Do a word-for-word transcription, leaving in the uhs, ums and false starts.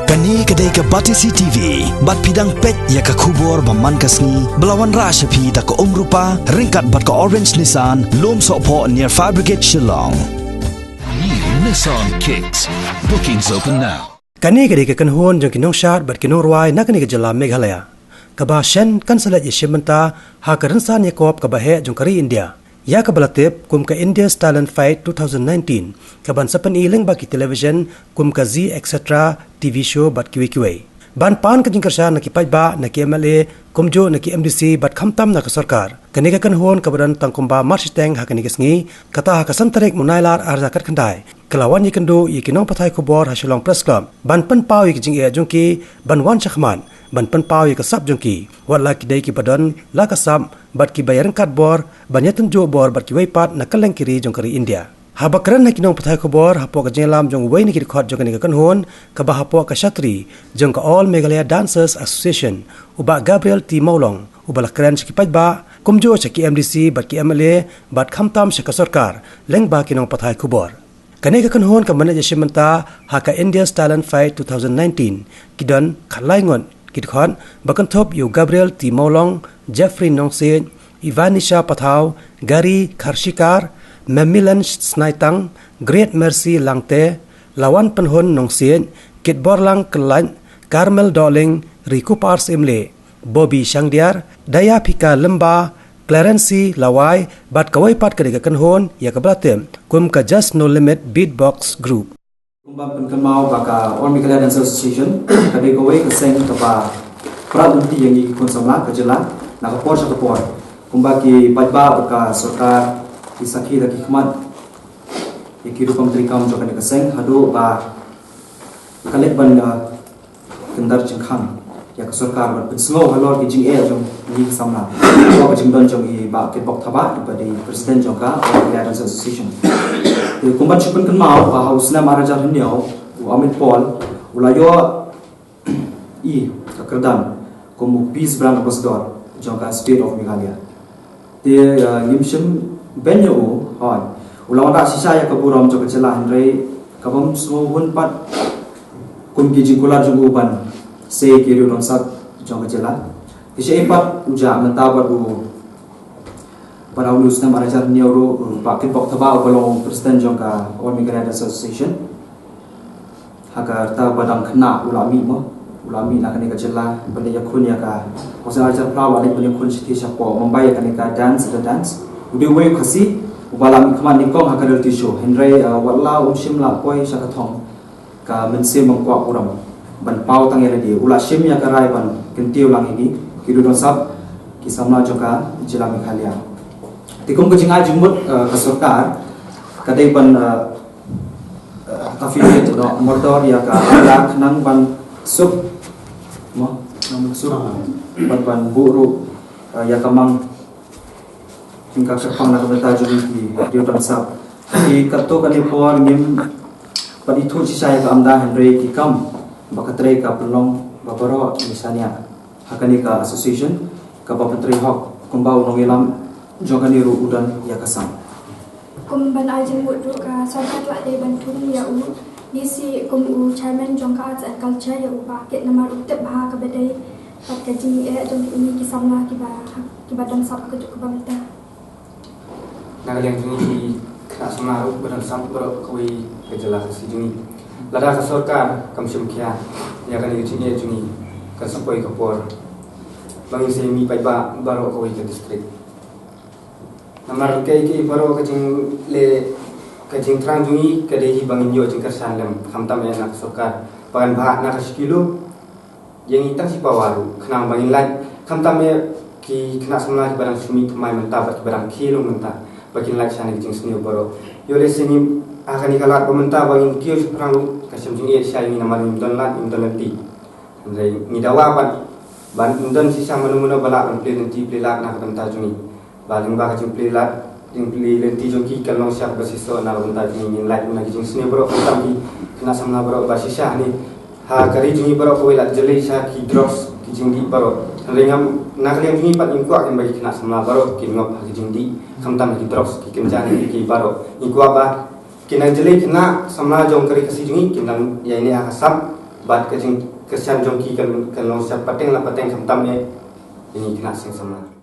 Kane ka dei ka Batesi T V, bad phi dang peit ïa ka khubor ba man ka sngi, ba la wanrah sha phi da ka Umrupa, ryngkat bad ka Orange Nissan, Lumsohphoh near Fire Brigade Shillong. New Nissan Kicks. Bookings open now. Kane ka dei ka kynhun jong ki nongshad bad ki nongrwai na kane ka jylla Meghalaya, kaba shen kan sa leit ïashim bynta ha ka rynsan ïakob kaba heh jong ka ri India, ïa kaba la tip kum ka India's Talent Fight two thousand nineteen, kaban sa pyni lyngba ki television kum ka Zee Etcetera T V show bad kiwei kiwei. Ban pan ka jingkyrshan na ki paidbah, na ki M L A, kumjuh na ki M D C bad khamtam na ka sorkar, kane ka kynhun kaba don tang kumba marshiteng ha kane ka sngi, kata ha ka san tarik u Nailar arhajar khatkhyndai, ka la wan ïakynduh ïa ki nongpathai khubor ha Shillong Press Club ban pynpaw ïa ki jingeh jong ki, ban wan shakhmat ban pynpaw ïa ka sap jong ki, wat la ki dei kiba don la ka sap bad kiba ïaryngkat bor ban ïatynjuh bor bad kiwei pat na kylleng ki ri jong ka ri India. Haba kren ha ki nongpathai khubor hapoh ka jingïalam jong uwei na ki dkhot jong kane ka kynhun, kaba hapoh ka shatri jong ka All Meghalaya Dancers Association, u Bah Gabriel T Mawlong, uba la kren sha ki paidbah, kumjuh sha ki M D C bad ki M L A, bad khamtam sha ka sorkar lyngba ki nongpathai khubor. Kane ka kynhun kaba leit ïashim bynta ha ka India's Talent Fight two thousand nineteen, ki don khatlai ngut ki dkhot, ba kynthup ïa u Gabriel T Mawlong, Jeffrey Nongsiej, Ivanisha Pathaw, Gary Kharshikar, Mamilan Snaitang, Great Mercy Langte, Lawan Pynhun Nongsiej, Kitborlang Kyllait, Carmel Dohling, Rikupar Syiemlieh, Bobby Shangdiar, Dayapika Lymba, Clarency Lawai, bad kawei pat ka dei ka kynhun ïa kaba la tip kum ka Just No Limit Beatbox Group. Kumba pynkynmaw ba ka All Meghalaya Dancers Association ka dei kawei ka seng kaba pynrap lynti ïa ngi ki khun samla ka jylla na ka por sha ka por. Kumba ki paidbah bad ka sorkar ki sakhi da ki khmat ïa ki rukom treikam jong kane ka seng, haduh ba ka leit ban, uh, kyndar jingkhang ïa ka sorkar ban pynsngew halor ki jingeh jong ngi ki samla. Ka jingdon jong i Bah Kitbok Thabah, iba dei president jong ka All Meghalaya Dancers Association. Te kumba shu pynkynmaw ba ha u snem arhajar hynñiew, u Amit Paul u la ïoh i ka kyrdan kum u Peace Brand Ambassador jong ka State of Meghalaya. Te, uh, ngim shym beiñ ïa u, hooid, u la wanrah shisha ïa ka burom jong ka jylla, hynrei ka bym sngew hun pat kum ki jingkular jong u ban sei ki riew don sap jong ka jylla. Te shaei pat u jah mynta bad u, bad ha une u snem arhajar hynñiew ruh, uh, Bah Kitbok Thabah uba long president jong ka All Meghalaya Dancers Association, ha ka rta ba dang khynnah u la mih mo, u la mih na kane ka jylla ban leit ïakhun ïa ka, ha u snem arhajar phra u la leit ban ïakhun shathie shapoh Mumbai ïa kane ka Dance the Dance. U dei uwei u Khasi uba la mihkhmat nyngkong ha ka reality show, hynrei, uh, wat la um shym la poi sha ka thong, ka mynsiem bym kwah burom ban paw tang ïa lade, u la shim ïa ka rai ban kyntiew lang ïa ngi ki riew don sap, ki samla jong ka jylla Meghalaya. Te kum ka jingai jingmut, uh, ka sorkar ka dei ban, uh, uh, affiliate noh mordor ïa ka AMDA khnang ban suk, mo, khnang ban suk, ban, ban buh ruh, uh, ïa ka mang jong ka kyrpang na ka bynta jong ngi ki riew don sap. Te katto katne por ngim pat ithuh shisha ïa ka AMDA, hynrei ki kam ba ka trei ka pynlong ba baroh ngi shaniah ha kane ka association kaba pyntrei hok, kumba u nongïalam jong kane ruh u don ïa ka sam. Kum ban ai jingmut ruh, ka sorkar ka la dei ban thung ïa u, ne shi kum u chairman jong ka Arts and Culture, ïa u Bah Kit, namar u tip bha kaba dei bad ka jingeh jong ngi ki samla kiba, kiba don sap ha kajuh ka bynta. Na ka liang jong ngi ki khynnah samla ruh ba don sap baroh kawei ka jylla Khasi jong ngi, lada ka sorkar kam shim khia ïa kane ka jingeh jong ngi, kan sa poi ka por ba ngin sa ïa mih paidbah baroh kawei ka district. Namar kaei kaei baroh ka jingleh, ka jingthrang jong ngi ka dei hi ba ngin ïoh jingkyrshan lem, khamtam eh na ka sorkar ba kan bhah na ka shi kilo ïa ngi tang shi pawa ruh, khnang ba ngin lait, khamtam eh ki khynnah samla kiba dang shu mih thymmai mynta bad kiba dang khie lung mynta, ba kin lait sha na ki jingsniew baroh. Ïoh lehse ngim, ha kane ka lad ba mynta ba ngin kiew shaphrang ruh, ka shem jingeh sha ïa ngi namar ngim don lad, ngim don lynti. Hynrei ngi dawa pat ba ym don shisha mano mano ba lah ban plie lynti plie lad na ka bynta jong ngi. Ba lyngba ka jingplie lad, jingplie lynti jong ki kan long sha kaba shisha na ka bynta jong ngi, ngin lait na ki jingsniew baroh, khamtam ki khynnah samla baroh ba shisha hangne ha ka ri jong ngi baroh kawei la jlei sha ki drugs, ki jingdih baroh. Hynrei ngam, na ka liang jong ngi pat ngim kwah kin ba ki khynnah samla baroh kin ngop ha ki jingdih, khamtam ha ki drugs, ki kynja, ki, ki baroh. Ngi kwah ba kin nang jlei khynnah samla jong ka ri Khasi jong ngi, kin nang ïaineh ha ka sap, bad ka jingkyrshan jong ki kan kan long sha pateng la pateng khamtam eh ïa ngi khynnah seng samla.